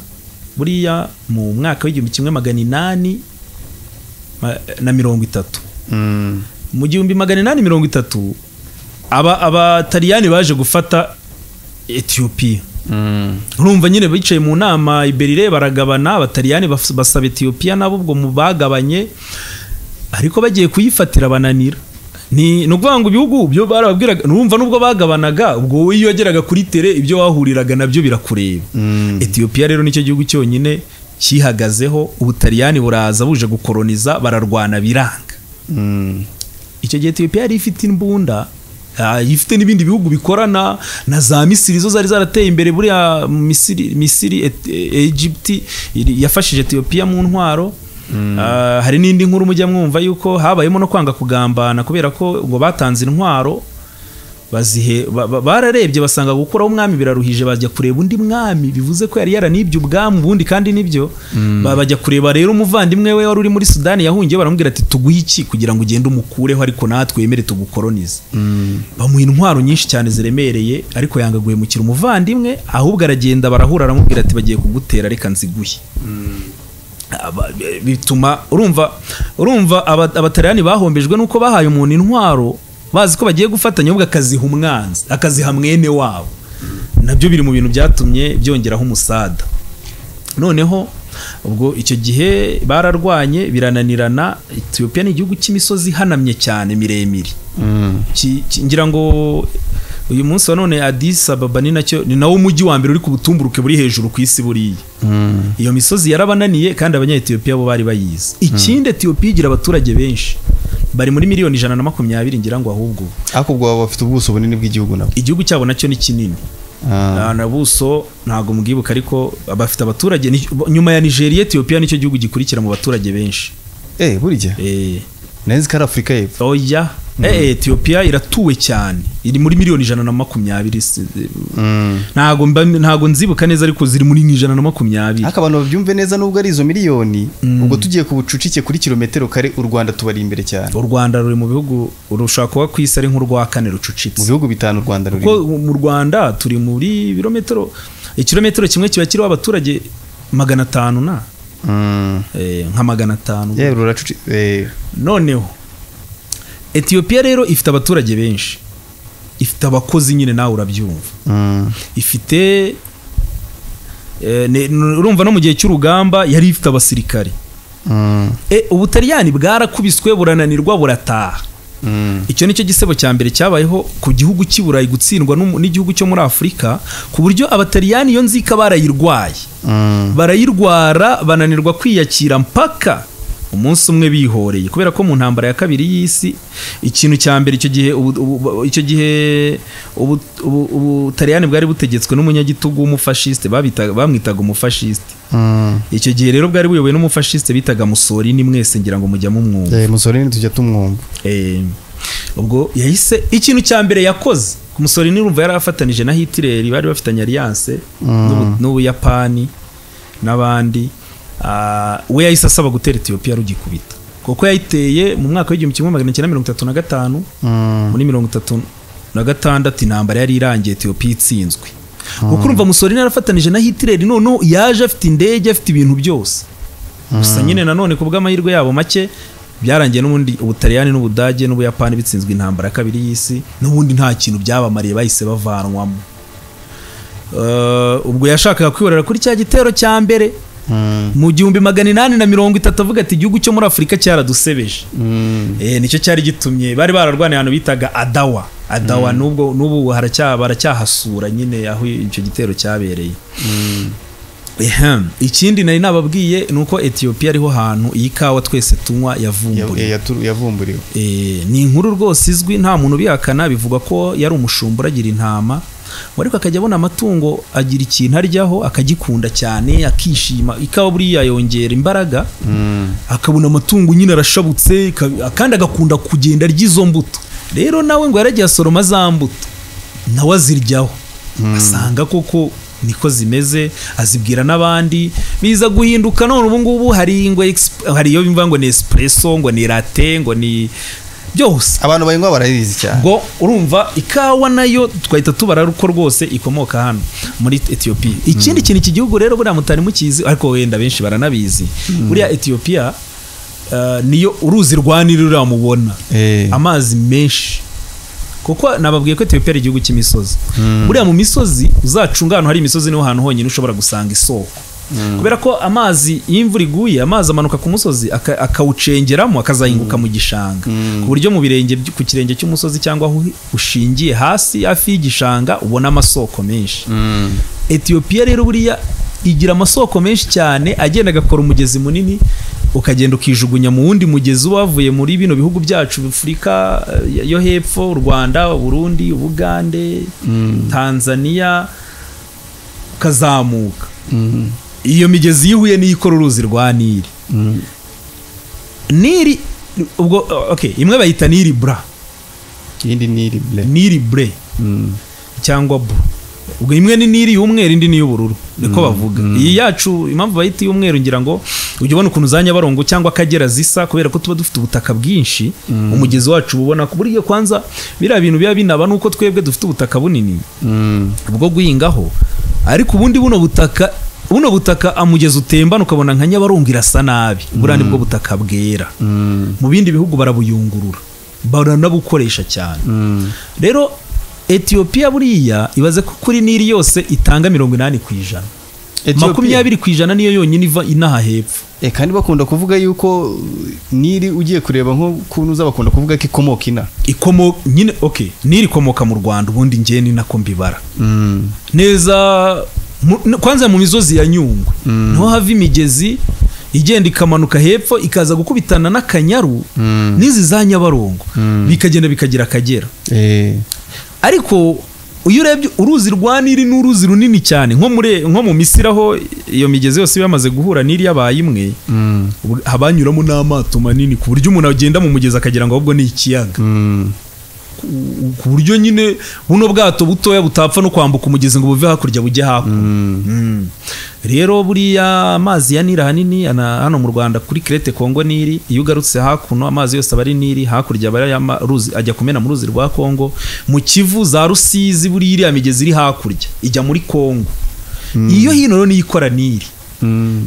buriya mu mwaka w'1830, mu 1830 abataliyani baje gufata Ethiopia. Urumva nyine bicaye mu nama i Berlin baragabana, abataliyani basaba Ethiopia nabo ubwo mu bagabanye, ariko bagiye kuyifatira bananira. Ni ukuvuga ngo ibihugu byo barababwiraga, urumva nubwo bagabanaga, ubwo iyo wageraga kuri tere ibyo wahuriraga nabyo birakureba. Ethiopia rero nicyo gihugu cyonyine cyihagazeho, ubutaliyani buraza buje gukoloniza, bararwana biranga. Icyo gihe Ethiopia yari ifite imbunda, ifite n'ibindi bihugu bikorana na za Misiri, zo zari zarateye imbere. Buriya Misiri, Egypt yafashije Ethiopia mu ntwaro. Hari n'indi nkuru mujya mwumva yuko habayemo no kwanga kugambana, kubera ko ngo batanze intwaro bazihe, bararebye basanga gukuraho umwami biraruhije, bajya kureba undi mwami, bivuze ko yari yaranibye ubwami ubundi, kandi nibyo. Bajya kureba rero umuvandimwe we wari uri muri Sudani yahungiye, baramubwira ati tuguhe iki kugira ngo ugende umukureho, ariko natwe wemere tugukoronize. Bamuha intwaro nyinshi cyane ziremereye, ariko yanga guhemukira umuvandimwe, ahubwo aragenda barahura, aramubwira ati bagiye kugutera, reka nziguhe. Bituma urumva Abataliyani bahombejwe nuko bahaye umuntu intwaro bazi ko bagiye gufatanya, ahubwo akaziha umwanzi, akaziha mwene wabo. Nabyo biri mu bintu byatumye byongeraho umusada. Noneho ubwo icyo gihe bararwanye birananirana. Ethiopia ni igihugu cy'imisozi ihanamye cyane miremire. Ngira ngo uyu munsi wa none Addis Ababa ni nacyo, ni nawo mujyi wa mbere uri ku butumburuke buri hejuru ku isi buriya. Iyo misozi yarabananiye, kandi abanya-Ethiopia bo bari bayizi. Ikindi, Ethiopia igira abaturage benshi, bari muri miliyoni 120 ngira ngo ahubwo. Ariko ubwo baba bafite ubuso bunini bw'igihugu nabo. Igihugu cyabo nacyo ni kinini. Na buso ntabwo mbwibuka, ariko bafite abaturage nyuma ya Nigeria, Ethiopia nicyo gihugu gikurikira mu baturage benshi. Burya nzi ko ari Afurika y'Epfo. Oya, Ethiopia iratuwe cyane, iri muri miliyoni 120. Ntabwo nzibuka neza, ariko ziri muri 120. Ariko abantu babyumve neza, nubwo ari izo miliyoni, ubwo tugiye ku bucucike kuri kilometero kare, u Rwanda tubari imbere cyane. U Rwanda ruri mu bihugu, rushobora kuba ku isi ari nk'urwa kane rucucitse. Mu bihugu bitanu u Rwanda ruri. Kuko mu Rwanda turi muri birometero, ikirometero kimwe kiba kiriho abaturage 500 na nka 500. Yewe, ruracucitse. Noneho Ethiopia rero ifite abaturage benshi, ifite abakozi nyine, nawe urabyumva. Ifite urumva no mu gihe cy'urugamba yari ifite abasirikare. Ubutaliyani bwarakubiswe, burananirwa, burataha. Icyo nicyo gisebo cya mbere cyabayeho ku gihugu cy'i Burayi, gutsindwa n'igihugu cyo muri Afurika, ku buryo Abataliyani iyo nzika barayirwaye, barayirwara, bananirwa kwiyakira, mpaka umunsi umwe bihoreye. Kubera ko mu ntambara ya kabiri y'isi, ikintu cya mbere icyo gihe, icyo gihe Ubutaliyani bwari butegetswe n'umunyagitugu w'umufashisite, bamwitaga umufashisite. Icyo gihe rero bwari buyobowe n'umufashisite bitaga Mussolini, mwese ngira ngo mujya mumwumva. Mussolini tujya tumwumva. Ubwo yahise, ikintu cya mbere yakoze ku Mussolini, urumva yari afatanije na Hitler, bari bafitanye alliance n'Ubuyapani n'abandi. We yahise asaba gutera Ethiopia rugikubita, kuko yayiteye mu mwaka w'1935. Muri 36 intambara yari irangiye, Ethiopia itsinzwe. Kuko urumva Mussolini yarafatanije na Hitler, noneho yaje afite indege, afite ibintu byose. Gusa nyine nanone ku bw'amahirwe yabo make, byarangiye n'ubundi Ubutaliyani n'Ubudage n'Ubuyapani bitsinzwe intambara ya kabiri y'isi. N'ubundi nta kintu byabamariye, bahise bavanwamo. Ubwo yashakaga kwihorera kuri cya gitero cya mbere mu 1830, avuga ati igihugu cyo muri Afurika cyaradusebeje. Nicyo cyari gitumye bari bararwaniye ahantu bitaga Adawa. Adawa nubwo n'ubu baracyahasura nyine aho icyo gitero cyabereye. Ikindi nari nababwiye ni uko Ethiopia ariho hantu iyi kawa twese tunywa yavumburiwe. Yavumburiwe. Ni inkuru rwose izwi, nta muntu ubihakana. Bivugwa ko yari umushumba uragira intama, ariko akajya abona amatungo agira ikintu aryaho, akagikunda cyane, akishima. Ikawa buriya yongera imbaraga. Akabona amatungo nyine arashabutse, kandi agakunda kugenda arya izo mbuto. Rero nawe ngo yaragiye asoroma za mbuto, nawe aziryaho, asanga koko niko zimeze, azibwira n'abandi, biza guhinduka. None ubu ngubu hari ngo hari iyo bimva ngo ni espresso, ngo ni latte, ngo ni byose. Abantu bayinywa barayizi cyane. Ngo urumva ikawa nayo twahita tubara uko rwose ikomoka hano muri Ethiopia. Ikindi kintu, iki gihugu rero buriya mutari mukizi, ariko wenda benshi baranabizi, buriya Ethiopia niyo uruzi rwa Nili ruramubona amazi menshi, kuko nababwiye ko Ethiopia ari igihugu cy'imisozi. Buriya mu misozi, uzacunga ahantu hari imisozi, niho hantu honyine ushobora gusanga isoko, kubera ko amazi, iyo imvura iguye, amazi amanuka ku musozi akawucengeramo, akazahinguka mu gishanga, ku buryo mu birenge ku kirenge cy'umusozi cyangwa aho ushingiye hasi hafi y'igishanga ubona amasoko menshi. Ethiopia rero buriya igira amasoko menshi cyane, agenda agakora umugezi munini. Ukagenda ukijugunya mu wundi mugezi wavuye muri bino bihugu byacu Afurika yo hepfo, u Rwanda, Burundi, Ubugande, Tanzania, ukazamuka. Iyo migezi yihuye niyo ikora uruzi rwa Nili. Nili ubwo okay, imwe bayita Nili bra, iyindi Nili ble. Nili ble cyangwa bro. Ubwo imwe ni Nili y'umweru indi ni y'ubururu, niko bavuga. Iyi yacu impamvu bayita y'umweru ngira ngo ujye ubona ukuntu za Nyabarongo cyangwa Akagera zisa, kubera ko tuba dufite ubutaka bwinshi. Umugezi wacu ubona ko buriya kwanza biriya bintu biba binaba nuko twebwe dufite ubutaka bunini bwo guhingaho, ariko ubundi buno butaka amugezi utembana ukabona nka Nyabarongo irasa nabi, buriya nibwo butaka bwera. Mu bindi bihugu barabuyungurura, baranabukoresha cyane. Rero Ethiopia buriya ibaze ko kuri Nili yose itanga 80%. 20% niyo yonyine iva inaha hepfo. Kandi bakunda kuvuga yuko Nili ugiye kureba nko kunuza bakunda kuvuga ko ikomoka ina. Nyine okay, Nili ikomoka mu Rwanda ubundi ngiye ni nako mbibara. Neza kwanza mu misozi ya Nyungwe niho hava imigezi igenda ikamanuka hepfo ikaza gukubitana n'Akanyaru n'izi za Nyabarongo, bikagenda bikagira Akagera. Ariko iyo urebye uruzi rwa Nili ni uruzi runini cyane, nko mu Misiri aho iyo migezi yose yamaze guhura Nili yabaye imwe, habanyuramo n'amato manini ku buryo umuntu agenda mu mugezi akagira ngo ahubwo ni ikiyaga. Ku buryo nyine buno bwato butoya butapfa no kwambuka umugezi ngo buve hakurya bujye hakuno. Rero buriya amazi ya Nili ahanini hano mu Rwanda kuri Crete Congo Nili, iyo ugarutse hakuno amazi yose aba ari Nili, hakurya aba ari ruzi ajya kumena mu ruzi rwa Congo, mu Kivu za Rusizi buriya iriya migezi iri hakurya ijya muri Congo. Iyo hino rero niyo ikora Nili.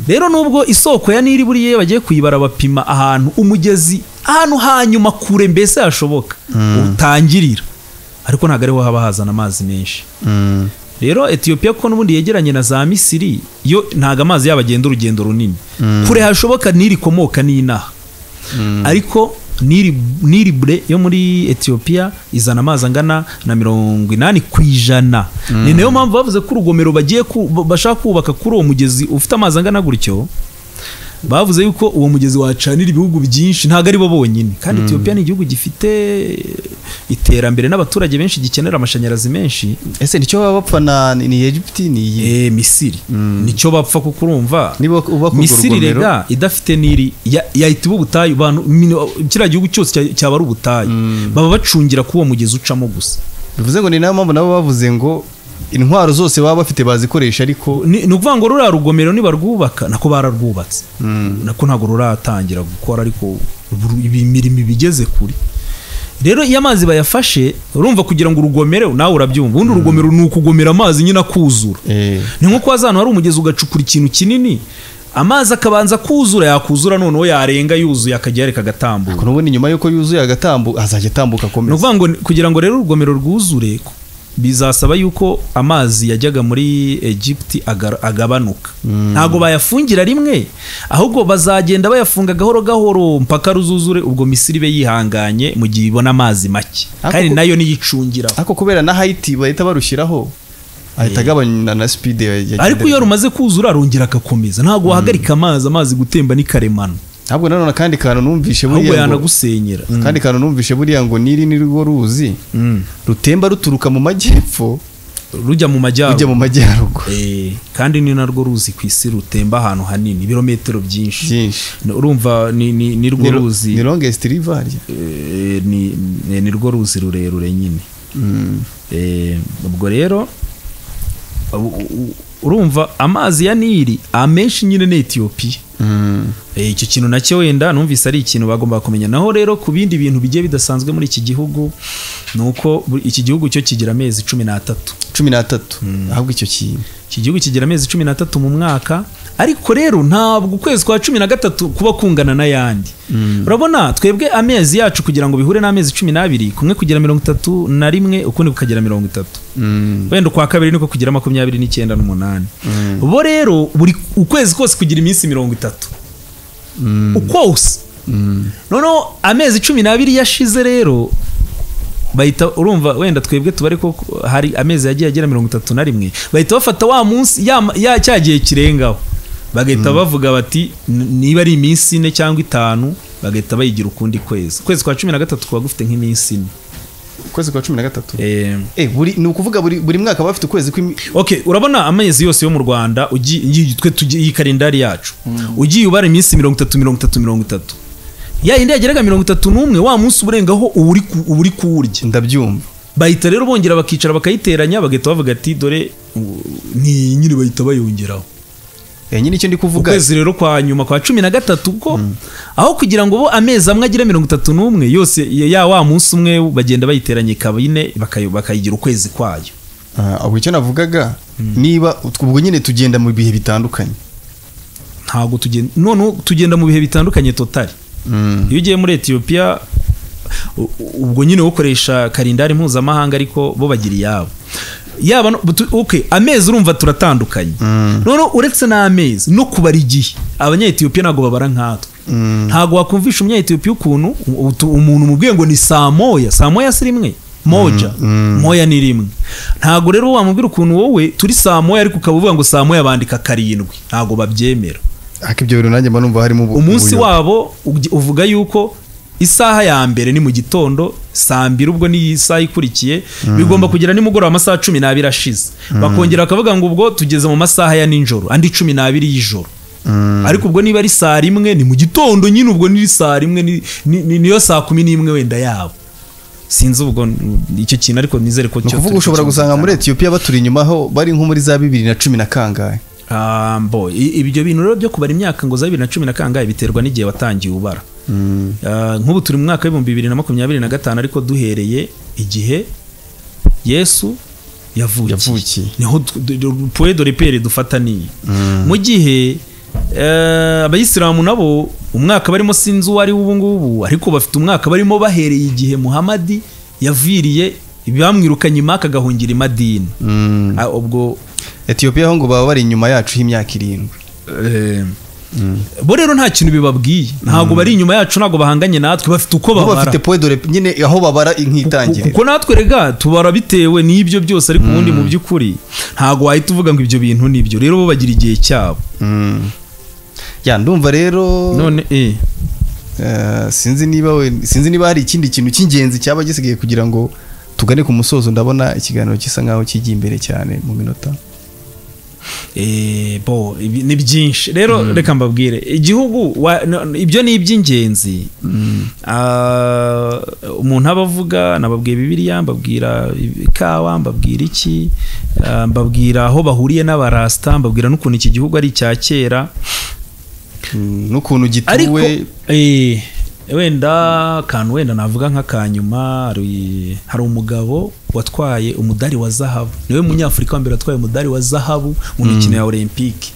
Rero nubwo isoko ya Nili buriya bagiye kuyibara bapima ahantu umugezi ahantu hanyuma kure mbese hashoboka utangirira, ariko ntabwo ariho haba hazana amazi menshi. Rero Ethiopia ko n'ubundi yegeranye na za Misiri, yo ntago amazi yabagenda urugendo runini. Kure hashoboka Nili ikomoka n'inaha. Ariko Nili ble yo muri Ethiopia izana amazi angana na 80%. Ni nayo mpamvu bavuze ko urugomero bagiye bashaka kubaka kuri uwo mugezi ufite amazi angana gutyo. Bavuze yuko uwo mugezi wacanira ibihugu byinshi, ntago ari bo bonyine. Kandi Ethiopia ni igihugu gifite iterambere n'abaturage benshi, gikenera amashanyarazi menshi. Ese nicyo baba bapfa na ni Egypt ni Misiri? Nicyo bapfa kuko urumva Misiri rega idafite Nili yahita iba ubutayu, abantu kiriya gihugu cyose cyaba ari ubutayu. Baba bacungira ku uwo mugezi ucamo gusa. Bivuze ngo ni nayo mpamvu nabo bavuze ngo intwaro zose baba bafite bazikoresha, ariko ni ukuvuga ngo ruriya rugomero nibarwubaka, nako bararwubatse, nako ntabwo ruratangira gukora, ariko imirimo ibigeze kuri. Rero iyo amazi bayafashe urumva kugira ngo urugomere nawe urabyumva, ubundi urugomero ni ukugomera amazi nyine akuzura. Ni nko kwa zano hari umugezi ugacukura ikintu kinini, amazi akabanza kuzura, yakuzura noneho yarenga yuzuye akajya yareka agatambuka. N'ubundi nyuma yuko yuzuye agatambuka azajya atambuka akomeza. Ni ukuvuga ngo kugira ngo rero urugomero rwuzure bizasaba yuko amazi yajyaga muri Egypt agabanuka. Ntago bayafungira rimwe, ahubwo bazagenda bayafunga gahoro gahoro mpaka ruzuzure, ubwo Misiri be yihanganye mu gihe ibona amazi make. Kandi nayo niyicungira. Ako kubera na Haiti bahita barushiraho ahita agabanya na speed. Ariko iyo rumaze kuzura arongera akakomeza, ntago wahagarika amazi gutemba ni karemano. Ntabwo nanone kandi kantu numvishe buriya ngo yanagusenyera. Kandi kantu numvishe buriya ngo Nili ni rwo ruzi rutemba ruturuka mu majyepfo rujya mu majyaruguru. Kandi ni narwo ruzi ku isi rutemba ahantu hanini, ibirometero byinshi. Urumva ni rwo ruzi, ni longest river, ni rwo ruzi rurerure nyine. Ubwo rero urumva amazi ya Nili amenshi nyine ni Ethiopia. Icyo kintu nacyo wenda numvise ari ikintu bagomba kumenya. Naho rero ku bindi bintu bigiye bidasanzwe muri iki gihugu nuko iki gihugu cyo kigira amezi 13. 13 ahubwo icyo kintu iki gihugu kigira amezi 13 mu mwaka, ariko rero ntabwo ukwezi kwa 13 kuba kungana n'ayandi. Urabona twebwe amezi yacu kugira ngo bihure n'amezi 12, kumwe kugira 31 ukundi kukagira 30. Wenda kwa kabiri niko kugira 29 n'umunani. Bo rero buri ukwezi kose kugira iminsi 30. Ukwose. Noneho amezi 12 yashize rero bahita urumva wenda twebwe tubare ko hari amezi yagiye agera 31, bahita bafata wa munsi ya cyagiye kirengaho Bagahita bavuga bati niba ari iminsi 4 cyangwa 5, bagahita bayigira ukundi kwezi. Ukwezi kwa 13 kuba gufite nk'iminsi 4. Ukwezi kwa 13? Buri ni ukuvuga buri mwaka bafite ukwezi kw'imi. Okay, urabona amezi yose yo mu Rwanda ugiye twe iyi kalendari yacu. Ugiye ubara iminsi 30 30 30. Ya indi yageraga 31, wa munsi uburengaho uburi kuwurya. Ndabyumva. Bahita rero bongera bakicara bakayiteranya, bagahita bavuga ati dore ni nyine, bahita bayongeraho. Nyine icyo ndi kuvuga, ukwezi rero kwa nyuma kwa 13 ko aho kugira ngo bo amezi amwe agira 31 yose ya wa munsi umwe bagenda bayiteranya ikaba 4, bakayigira ukwezi kwayo. Ubwo icyo navugaga, niba ubwo nyine tugenda mu bihe bitandukanye. Ntago tugenda, none tugenda mu bihe bitandukanye totally. Iyo ugiye muri Ethiopia ubwo nyine ukoresha kalendari mpuzamahanga, ariko bo bagira iyabo. Yaba okay, amezi urumva turatandukanye. None uretse n'amezi no kubara igihe, abanya-Ethiopia ntago babara nkatwe. Ntago wakumvisha umunya-Ethiopia ukuntu umuntu mubwiye ngo ni saa moya, saa moya si rimwe, moja, moya ni rimwe. Ntago rero wamubwira ukuntu wowe turi saa moya ariko ukaba uvuga ngo saa moya bandika 7, ntago babyemera. Ariko ibyo bintu nanjye mba numva harimo umunsi wabo uvuga yuko isaha ya mbere ni mu gitondo, saa 2 ubwo ni isaha ikurikiye, bigomba kugera nimugoroba amasaha 12 ashize. Bakongera bakavuga ngo ubwo tugeze mu masaha ya nijoro, andi 12 y'ijoro. Ariko ubwo niba ari saa 1 ni mu gitondo nyine, ubwo ni saa 1 niyo saa 11 wenda yabo. Sinzi ubwo icyo kintu, ariko nizere ko cyo kuvuga ushobora gusanga muri Ethiopia baturi inyuma ho bari nko muri za 2010 na kangahe. Ibyo bintu rero byo kubara imyaka ngo za 2010 na kangahe biterwa n'igihe watangiye ubara. Nk'ubu turi mu mwaka wa 2025, ariko duhereye igihe Yesu yavukiye niho point de repère dufata ni mu gihe abayisilamu nabo umwaka barimo sinzi uwari ubu ngubu, ariko bafite umwaka barimo bahereye igihe Muhammad yaviriye bamwirukanye Imaka agahungira i Madina. Ubwo Ethiopia ho ngo baba bari inyuma yacu y'imyaka 7. Bo rero nta kintu bibabwiye, ntago bari inyuma yacu, ntago bahanganye natwe, bafite uko babara, bafite point de nyine aho babara inkitangire. Kuko natwe rega tubara bitewe n'ibyo byose, ariko ubundi mu by'ukuri ntago wahita uvuga ngo ibyo bintu nibyo. Rero bo bagira igihe cyabo. Ya ndumva rero none sinzi niba hari ikindi kintu cy'ingenzi cyaba gisigaye kugira ngo tugane ku musozo. Ndabona ikiganiro gisa nkaho kigiye imbere cyane mu minota. Bo ni byinshi rero, reka mbabwire igihugu ibyo ni iby'ingenzi. Umuntu abavuga nababwiye Bibiliya, mbabwira ikawa, mbabwira iki, mbabwira aho bahuriye n'abarasta, mbabwira n'ukuntu iki gihugu ari icya kera n'ukuntu gituwe. Wenda kantu wenda navuga nk'akanyuma, hari umugabo watwaye umudari wa zahabu, niwe munyafurika wa mbere watwaye umudari wa zahabu mu mikino ya Olympique.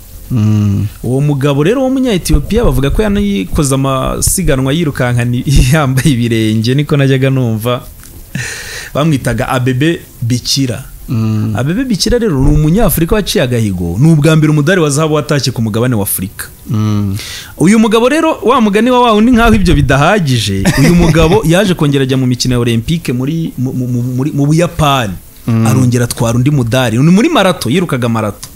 Uwo mugabo rero wo munya Ethiopia bavuga ko yanayikoze amasiganwa yirukanka yambaye ibirenge, niko najyaga numva bamwitaga Abebe Bikira. Abebe Bikira rero ni umunyafurika waciye agahigo, ni ubwa mbere umudari wa zahabu watashye ku mugabane wa Afurika. Uyu mugabo rero wa mugani wa wundi nkaho ibyo bidahagije, uyu mugabo yaje kongera ajya mu mikino ya Olympique muri mu Buyapani, arongera atwara undi mudari. Ni muri marato, yirukaga marato.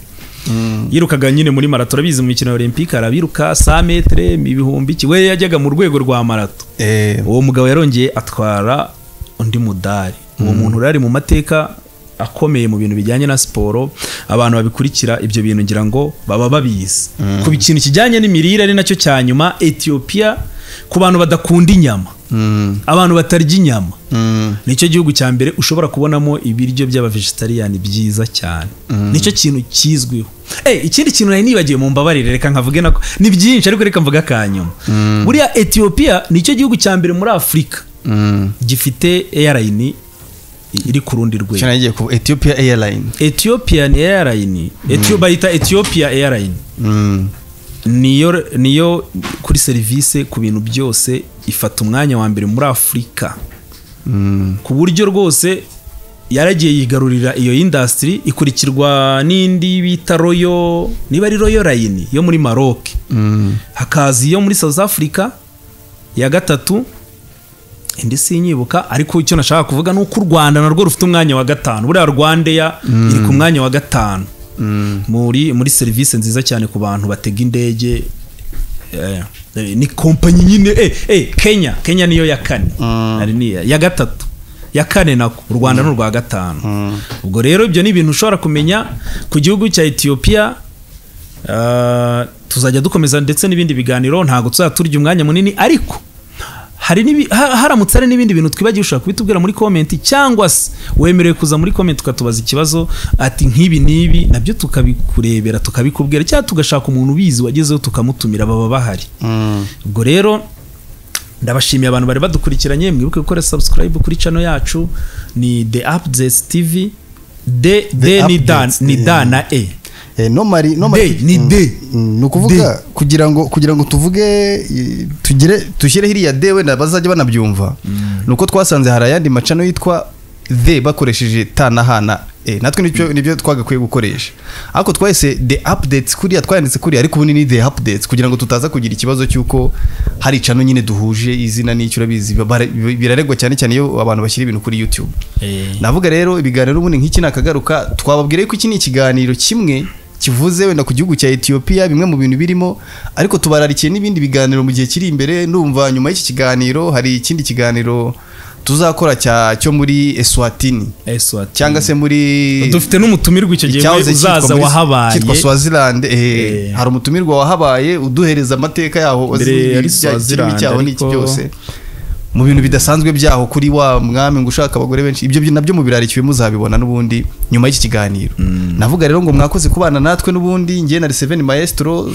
Yirukaga nyine muri marato, urabizi mu mikino ya Olympique arabiruka 100 metre, ibihumbi iki, we yajyaga mu rwego rwa marato. Uwo mugabo yarongeye atwara undi mudari. Uwo muntu rari mu mateka akomeye mu bintu bijyanye na siporo, abantu babikurikira ibyo bintu ngira ngo baba babizi. Ku kintu kijyanye n'imirire ari nacyo cya nyuma, Ethiopia ku bantu badakunda inyama, abantu batarya inyama, nicyo gihugu cya mbere ushobora kubonamo ibiryo by'aba vegetarian byiza cyane. Nicyo kintu kizwiho. Ikindi kintu nari nibagiwe, mu mbabarire reka nkavuge nako ni byinshi ariko reka mvuga akanyuma. Buriya Ethiopia nicyo gihugu cya mbere muri Afurika gifite airline iri ku rundi rwego. Cyane ngiye ku Ethiopia Airline. Ethiopian Airline. Bayita Ethiopia Airline. Niyo kuri service ku bintu byose ifata umwanya wa mbere muri Afurika. Ku buryo rwose yaragiye yigarurira iyo industry, ikurikirwa n'indi bita Royal, niba ari Royal Line yo muri Maroc. Hakaza iyo muri South Africa ya gatatu, indi sinyibuka, ariko icyo nashaka kuvuga nuko u Rwanda narwo rufite umwanya wa 5. Buriya Rwandair iri ku mwanya wa 5. Muri serivisi nziza cyane ku bantu batega indege. Ni kompanyi nyine Kenya niyo ya kane, ari ni ya gatatu, ya kane nako u Rwanda n'urwa gatanu. Ubwo rero ibyo ni ibintu ushobora kumenya ku gihugu cya Ethiopia. Tuzajya dukomeza ndetse n'ibindi biganiro, ntago tuzaturya umwanya munini, ariko hari haramutse hari n'ibindi bintu twibagiwe ushobora kubitubwira muri comment, cyangwa se wemerewe kuza muri comment ukatubaza ikibazo ati nk'ibi n'ibi, nabyo tukabikurebera tukabikubwira, cyangwa tugashaka umuntu ubizi wagezeho tukamutumira, baba bahari. Ubwo rero ndabashimiye abantu bari badukurikiranye, mwibuke gukora subscribe kuri channel yacu ni The Updates TV. D D ni D ni D na E. Normally D ni D. Ni ukuvuga kugira ngo tuvuge tugire tushyire hiriya D wenda bazajya banabyumva. Nuko twasanze hari ayandi macano yitwa The bakoresheje T na H na E. Natwe nibyo twagakwiye gukoresha. Ariko twahise The Updates kuriya twayanditse kuriya, ariko ubundi ni The Updates kugira ngo tutaza kugira ikibazo cy'uko hari channel nyine duhuje izina n'icyo urabizi biraregwa cyane cyane iyo abantu bashyira ibintu kuri YouTube. Navuga rero ibiganiro ubundi nk'iki nakagaruka, twababwira ko iki ni ikiganiro kimwe kivuze wenda ku gihugu cya Ethiopia bimwe mu bintu birimo, ariko tubararikiye n'ibindi biganiro mu gihe kiri imbere. Ndumva nyuma y'iki kiganiro hari ikindi kiganiro tuzakora cyo muri Eswatini, cyangwa se muri dufite n'umutumirwa icyo gihe uzaza wahabaye cyitwa Swaziland. Hari umutumirwa wahabaye uduhereza amateka yaho cyaho n'iki byose mu bintu bidasanzwe byaho kuri wa mwami ngo ushaka abagore benshi, ibyo nabyo mubirarikiwe muzabibona n'ubundi nyuma y'iki kiganiro. Navuga rero ngo mwakoze kubana natwe n'ubundi, ngiye na Seven Maestro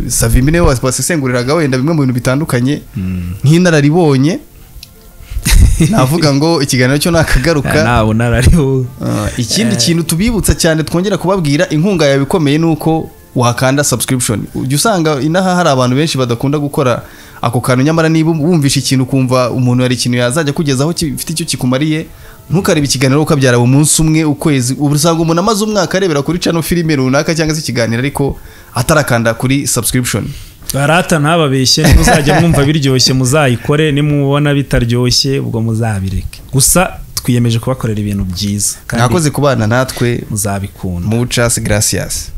Savimbi niwe wasesenguriraga wenda bimwe mu bintu bitandukanye nk'inararibonye. Navuga ngo ikiganiro cyo nakagaruka. Ikindi kintu tubibutsa cyane twongera kubabwira, inkunga yawe ikomeye nuko wakanda subscription. Ujya usanga inaha hari abantu benshi badakunda gukora ako kantu, nyamara niba wumvisha ikintu kumva umuntu hari ikintu yazajya kugezaho gifite icyo kikumariye, ntukarebe ikiganiro ukabyara umunsi umwe ukwezi. Ubu usanga umuntu amaze umwaka arebera kuri channel filime runaka cyangwa se ikiganiro ariko atarakanda kuri subscription. Barata ntababeshye, muzajya mwumva biryoshye muzayikore, nimubona bitaryoshye ubwo muzabireke. Gusa twiyemeje kubakorera ibintu byiza. Mwakoze kubana natwe, muzabikunda. Muchas gracias.